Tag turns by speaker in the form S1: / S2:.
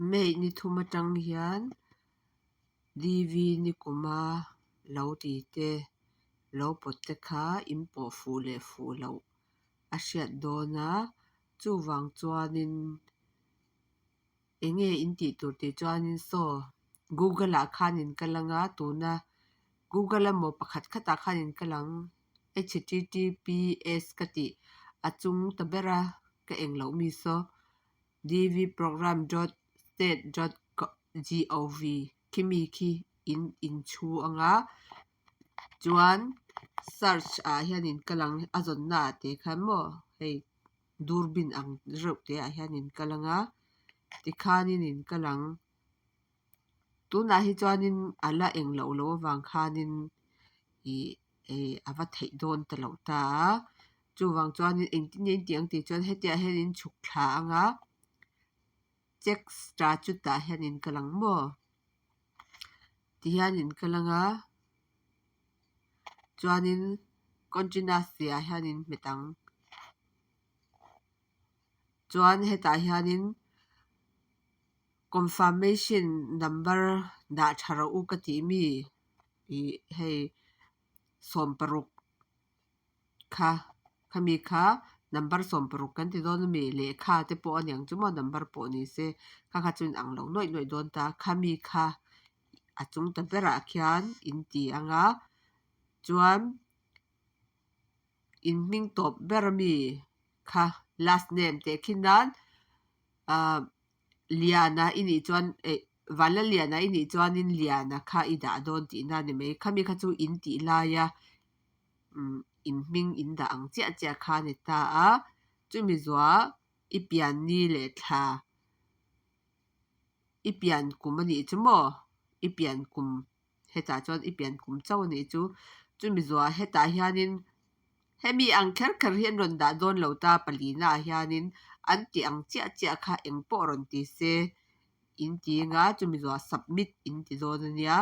S1: May ni thum atang hian DV ni kuma lo ti te, lo pawt te kha in pawh fuh leh fuh loh a hriat dawn a, chuvang chuanin eng nge in tih tur tih chuanin saw Google ah khan in kal anga tuna Google emaw pakhat khatah khan in kal ang HTTPS ka tih a chung ta ber a ka eng loh mi saw dvprogram dot state dot gov khimi khi in inchhu anga chuan search ah hian in kal ang a zawnna ah te khan maw hei durbin ang reuh te ah hian in kal anga tikhanin in kal ang tunah hi chuanin a la eng loh loh avang khanin ih eh a va theih dawn ta loh ta a chuvang chuanin engtin nge in tih ang tih chuan hetiah hian in chhuk thla anga check statute ah hian in kal ang maw tihian in kal anga chuanin continuous tih ah hian in hmet ang chuan hetah hianin confirmation number dah tha rawh u ka tih mi ih hei 60 kha khami kha number 60 kan ti dawn ami lehkha te pawh a niang chu maw number pawh ni se kha kha chu inang lo nuaih nuaih dawn ta khami kha a chung ta berah khian in ti anga chuan in hming tawp ber ami kha last name teh khin nan ahh Liana i nih chuan eh Vanla Liana i nih chuanin Liana kha i dah dawn tihna a ni mai. Khami kha chu in tih laia umm in hming in dah ang chiah chiah kha a ni ta a. Chumi zuah i pian ni leh thla i pian kum a nih chu maw? I pian kum hetah chuan i pian kum chauh a nih chu. Chumi zuah hetah hianin hemi ang kher kher hi an rawn dah dawn lo ta palina ah hianin an tih ang chiah chiah kha eng pawh rawn ti se in ti anga chumi zuah submit in ti dawn a nia.